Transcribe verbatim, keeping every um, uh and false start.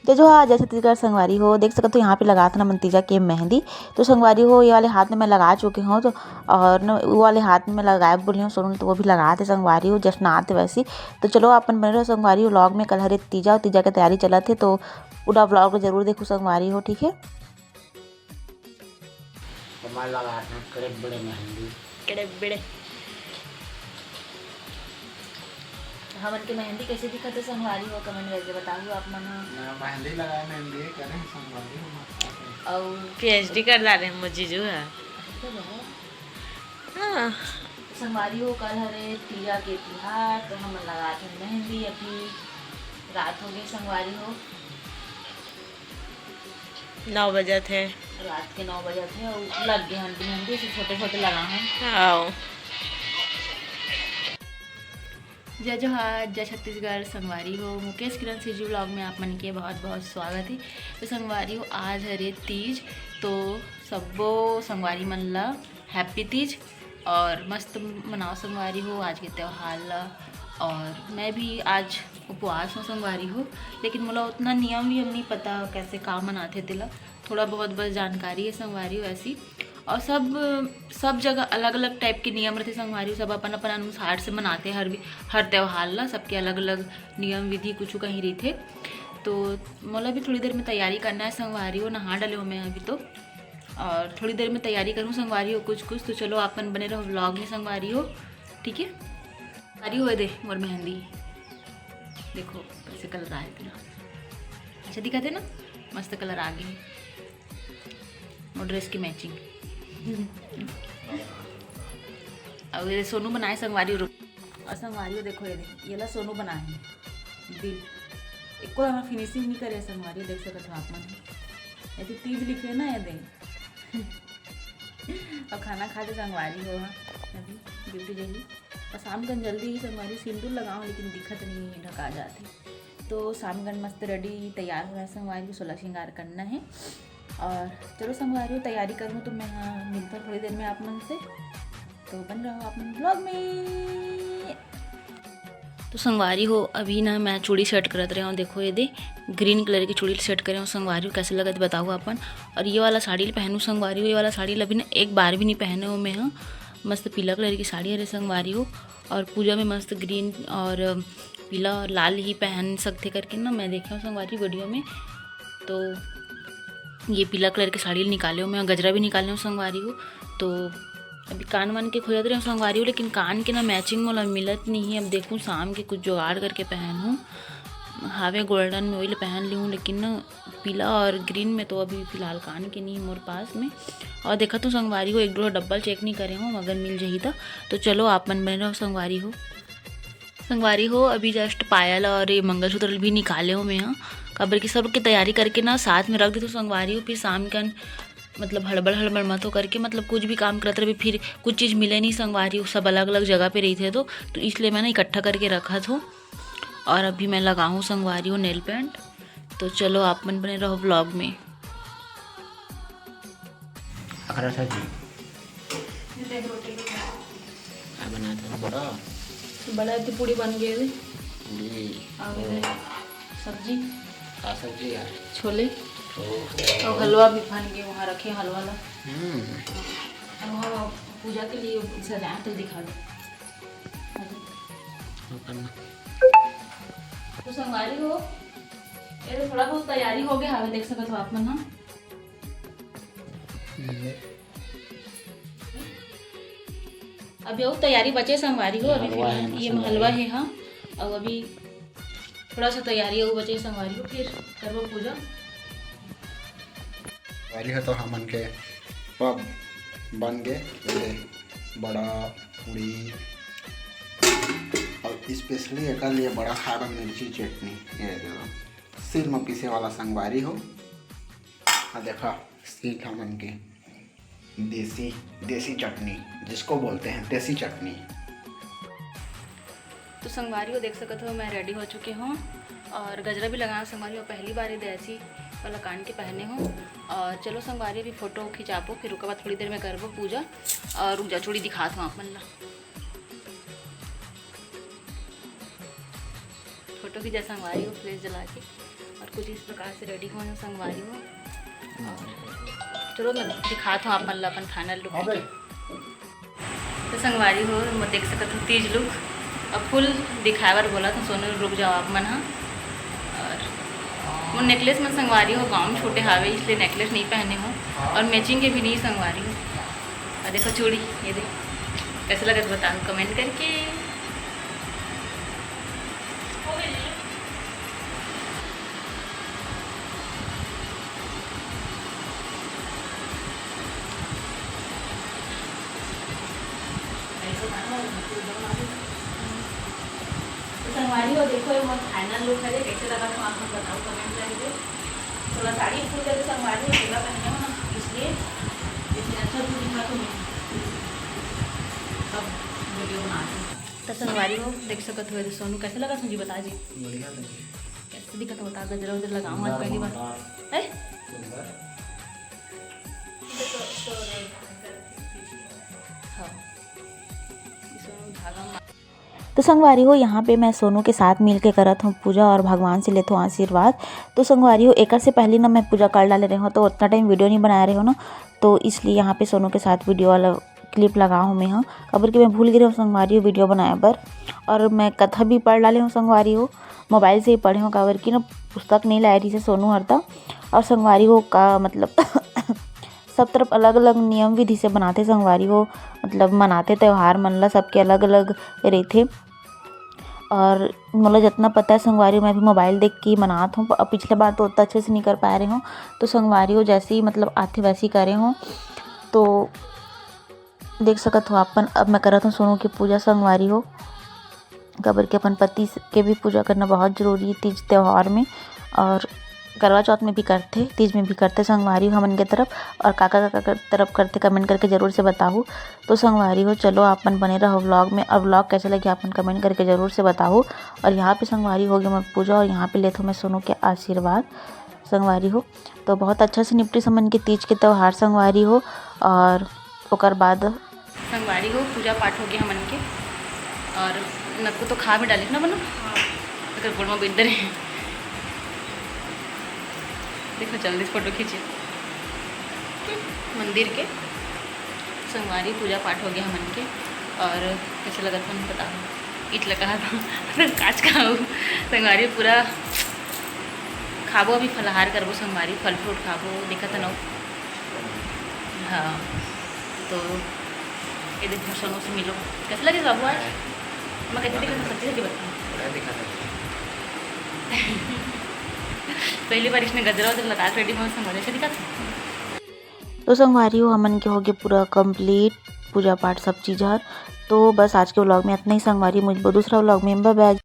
जय जोहार, जय छत्तीसगढ़ संगवारी हो। देख सकत हो यहाँ पे लगात हे ना हमन तीजा के मेहंदी। तो संगवारी हो, ये वाले हाथ में मैं लगा चुके हूँ, तो और न वो वाले हाथ में मैं लगाए बोली हूँ सोनू, तो वो भी लगात हे संगवारी हो, जश्न आत हे वैसी। तो चलो अपन बने रहो संगवारी हो vlog में। कल हरे तीजा, और तीजा के तैयारी चलत हे, तो पूरा vlog जरूर देखो संगवारी हो, ठीक है। कमाल लगा था, कड़े बड़े मेहंदी। कड़े बड़े। हमन के मेहंदी कैसे दिखत हे संगवारी हो, comment करके बताहू आप मन ह। मैं मेहंदी लगाए, मेहंदी करे संगवारी हो, मस्त है। अउ पीएचडी कर डाले हे मोर जीजू ह। अच्छा बाबा। हाँ। संगवारी हो, कल हरे तीजा के तिहार, तो हमन लगात हन मेहंदी। अभी रात हो गई संगवारी हो। नौ बजत हे। रात के नौ बजत हे, अउ लग गे हन मेहंदी, से छोटे-छोटे लगा हन। हाँ। जय जोहार, जय छत्तीसगढ़ संगवारी हो। मुकेश किरण सीजू vlog में आप मन के बहुत-बहुत स्वागत हे। तो संगवारी हो, आज हरे तीज, तो सब्बो संगवारी मन ला happy तीज। और मस्त मनाओ संगवारी हो आज के त्योहार ला। और मैं भी आज उपवास हूँ संगवारी हो, लेकिन मोला उतना नियम वियम नहीं पता कैसे का मनाथे तेला, थोड़ा बहुत बस जानकारी है संगवारी हो ऐसी। और सब, सब जगह अलग अलग type के नियम रहिथे संगवारी हो, सब अपन अपन अनुसार से मनाथे हर भी, हर त्योहार ला, सबके अलग अलग नियम विधि कुछ कहीं रहिथे। तो मोला भी थोड़ी देर में तैयारी करना है संगवारी हो, नहा डले हो मैं अभी तो। और थोड़ी देर में तैयारी करूँ संगवारी हो कुछ कुछ, तो चलो आप मन बने रहो vlog में संगवारी हो, ठीक है। संगवारी हो, ए दे मोर मेहंदी, देखो कैसे colour आए हे ना, अच्छा दिखत हे ना, मस्त colour आ गे मोर dress के matching। अउ ये सोनू बनाए संगवारी हो, अउ संगवारी हो देखो ये दे, ये ला सोनू बनाए हे दिल, एको दाना finishing नहीं करे संगवारी हो, देख सकत हो आप मन। ये दे तीज लिखे ना ये दे। अउ खाना खा के संगवारी हो, हाँ, अभी duty जाही। अउ शाम कन जल्दी ही संगवारी सिंदूर लगाऊँ, लेकिन दिखत नहीं है, ढका जात है। तो शाम कन मस्त ready तैयार होना है संगवारी, सोलह श्रृंगार करना है। और चलो संगवारी हो, तैयारी करूँ तो मैं, हाँ, मिलता थोड़ी देर में आप मन से। तो बन रहो आप मन vlog में। तो संगवारी हो, अभी ना मैं चूड़ी set करत रहे हूँ। देखो ये दे, green colour की चूड़ी set करे हूँ संगवारी हो, कैसे लगत बताओ अपन। और ये वाला साड़ी ल पहनू संगवारी हो, ये वाला साड़ी ल अभी ना एक बार भी नहीं पहने हूँ मैं, हाँ। मस्त पीला colour की साड़ी हरे संगवारी हो, और पूजा में मस्त green और पीला और लाल ही पहन सकथे करके ना मैं देखे हूँ संगवारी video में। तो ये पीला colour के साड़ी निकाले हूँ मैं, गजरा भी निकाले हूँ संगवारी हो। तो अभी कान वान के खोजत रहे हूँ संगवारी हो, लेकिन कान के ना matching मोला मिलत नहीं है। अब देखूँ शाम के कुछ जुगाड़ करके पहनहूँ। हावे golden में वही ले पहन ली हूँ, लेकिन ना पीला और green में तो अभी फिलहाल कान के नहीं मोर पास में। और देखत हूँ संगवारी हो, एक दो डब्बा check नहीं करे हूँ, अगर मिल जाही तो। तो चलो आप मन बने रहो संगवारी हो। संगवारी हो, अभी just पायल और ये मंगलसूत्र भी निकाले हो मैं, हाँ, काबर कि सबके तैयारी करके ना साथ में रख देते संगवारी हो, फिर शाम कन मतलब हड़बड़ हड़बड़ मत हो करके, मतलब कुछ भी काम करत रहे, फिर कुछ चीज़ मिले नहीं संगवारी हो, सब अलग अलग जगह पे रहिथे तो, तो इसलिए मैं ना इकट्ठा करके रखत हूँ। और अभी मैं लगाऊँ संगवारी हो nail paint, तो चलो आप मन बने रहो vlog में। अखरा सब्जी। ये देख रोटी भी बना। का बनात हस बड़ा? बड़ा तो पूड़ी बन गई है। पूड़ी। और ओ। इधर सब्जी। का सब्जी यार? छोले। ओहो। और हलवा भी बन गए, वहाँ रखे हलवा ला। हम्म। और वहाँ पूजा के लिए सजाए तो दिखा दो। वो करना। तो संगवारी हो, ये तो थोड़ा बहुत तैयारी हो गया हवे, देख सकत हो आप मन, हाँ। हम्म। अभी अउ तैयारी बचे संगवारी हो, अभी हलवा फिलहाल है ना ये संगवारी। हलवा है, हाँ। और अभी थोड़ा सा तैयारी अउ बचे संगवारी हो, फिर करबो पूजा। तैयारी है तो हमन के पब बन गए, ये बड़ा पूड़ी और specially एकर लिए बड़ा खारा मिर्ची चटनी, ये देखो, सिल में पीसे वाला संगवारी हो। हाँ देखा, सीख हमन के देसी, देसी चटनी, जिसको बोलते हैं देसी चटनी। तो संगवारी हो, देख सकत हो, मैं ready हो चुके हूँ और गजरा भी लगाया संगवारी हो, पहली बार ये देसी वाला कान के पहने हूँ। और चलो संगवारी, अभी फोटो खिंचाबो, फिर ओकर बाद थोड़ी देर में करबो पूजा। और रुक जा, चूड़ी दिखात हूँ आप मन ला। फोटो खींचा संगवारी हो flash जला के, और कुछ इस प्रकार से रेडी होना संगवारी हो। चलो, मैं दिखात हूँ आप मन ला अपन फाइनल लुक। तो संगवारी हो, मैं देख सकत हूँ तीज लुक। अब फुल दिखाए बर बोला तो सोनू, रुक जाओ आप मन हा। और वो नेकलेस में संगवारी हो, गाँव में छोटे हावे, इसलिए नेकलेस नहीं पहने हो। और मैचिंग के भी नहीं संगवारी हो। और देखो चूड़ी, ये देखो, कैसे लगत बताओ कमेंट करके। तो संगवारी हो, देखो, ये मोर फाइनल लुक हरे। कैसे लगा तो आप मन बताओ कमेंट करके। थोड़ा साड़ी फूल के संगवारी हो, पूरा पहने हो ना, इसलिए लेकिन अच्छा भी दिखा तो मैं अब वीडियो बनाती हूँ। तो संगवारी हो, देख सकत हो, ये सोनू कैसे लगा तुझे, बता जी। बढ़िया लगे। कैसे दिखत हो, बता, गजरा उजरा लगाऊं आज पहली बार। सुंदर। हैं? सुंदर। हाँ। ये सोनू धागा मार- तो संगवारी हो, यहाँ पे मैं सोनू के साथ मिल के करत हूँ पूजा और भगवान से लेत हूँ आशीर्वाद। तो संगवारी हो, एकर से पहले ना मैं पूजा कर डाले रहे हूँ, तो उतना टाइम वीडियो नहीं बनाए रहे हूँ ना, तो इसलिए यहाँ पे सोनू के साथ वीडियो वाला क्लिप लगा हूँ मैं, हाँ, काबर कि मैं भूल गे रहे हूँ संगवारी हो वीडियो बनाए बर। और मैं कथा भी पढ़ डाले हूँ संगवारी हो, मोबाइल से ही पढ़े हूँ, काबर कि ना पुस्तक नहीं लाए रहिसे सोनू हर ता। और संगवारी हो का मतलब सब तरफ अलग-अलग नियम विधि से बनाथे संगवारी हो, मतलब मनाथे त्योहार मन ला, सबके अलग-अलग रहिथे। और मोला जितना पता है संगवारी हो, मैं भी मोबाइल देख के ही मनात हूँ। अब पिछले बार तो उतना अच्छे से नहीं कर पाए रहे हूँ, तो संगवारी हो जैसे ही मतलब आथे वैसे ही करे हूँ। तो देख सकत हो अपन, अब मैं करत हूँ सोनू की पूजा संगवारी हो, काबर के अपन पति के भी पूजा करना बहुत जरूरी है तीज त्योहार में। और करवा चौथ में भी करथे, तीज में भी करथे संगवारी हो हमन के तरफ। और काका काका कर तरफ करथे, कमेंट करके जरूर से बताहू। तो संगवारी हो, चलो अपन बने रहो व्लॉग में। और व्लॉग कैसे लगे अपन कमेंट करके जरूर से बताहू। और यहाँ पे संगवारी हो गया मैं पूजा और यहाँ पे लेथो मैं सोनू के आशीर्वाद संगवारी हो। तो बहुत अच्छा से निपटिस हमन के तीज के त्योहार संगवारी हो। और ओकर बाद संगवारी हो, पूजा पाठ हो गया हमन के। और नक्कू तो खा भी डालिस ना बनो, अगर गोड़ में बिंदर है। देखो जल्दी से फोटो खींचे मंदिर के। संगवारी पूजा पाठ हो गया हमन के। और कैसे लगत मन बताओ, ईट लगा था काच का हो। संगवारी पूरा खाबो, अभी फलाहार करबो संगवारी, फल फ्रूट खाबो, देखत हन। हाँ, तो ये देखो सोनू से मिलो। कैसे लगे बाबू आज? मैं कैसे दिखा, सच्ची सच्ची बताओ। बढ़िया दिखा था। पहली बार इसने गजरा उजरा लगा के रेडी हुआ संगवारी, ऐसे दिखा था। तो संगवारी हो, हमन के हो गए पूरा कंप्लीट पूजा पाठ सब चीज हर। तो बस आज के व्लॉग में इतना ही संगवारी, मिलबो दूसरा व्लॉग में। बाय बाय।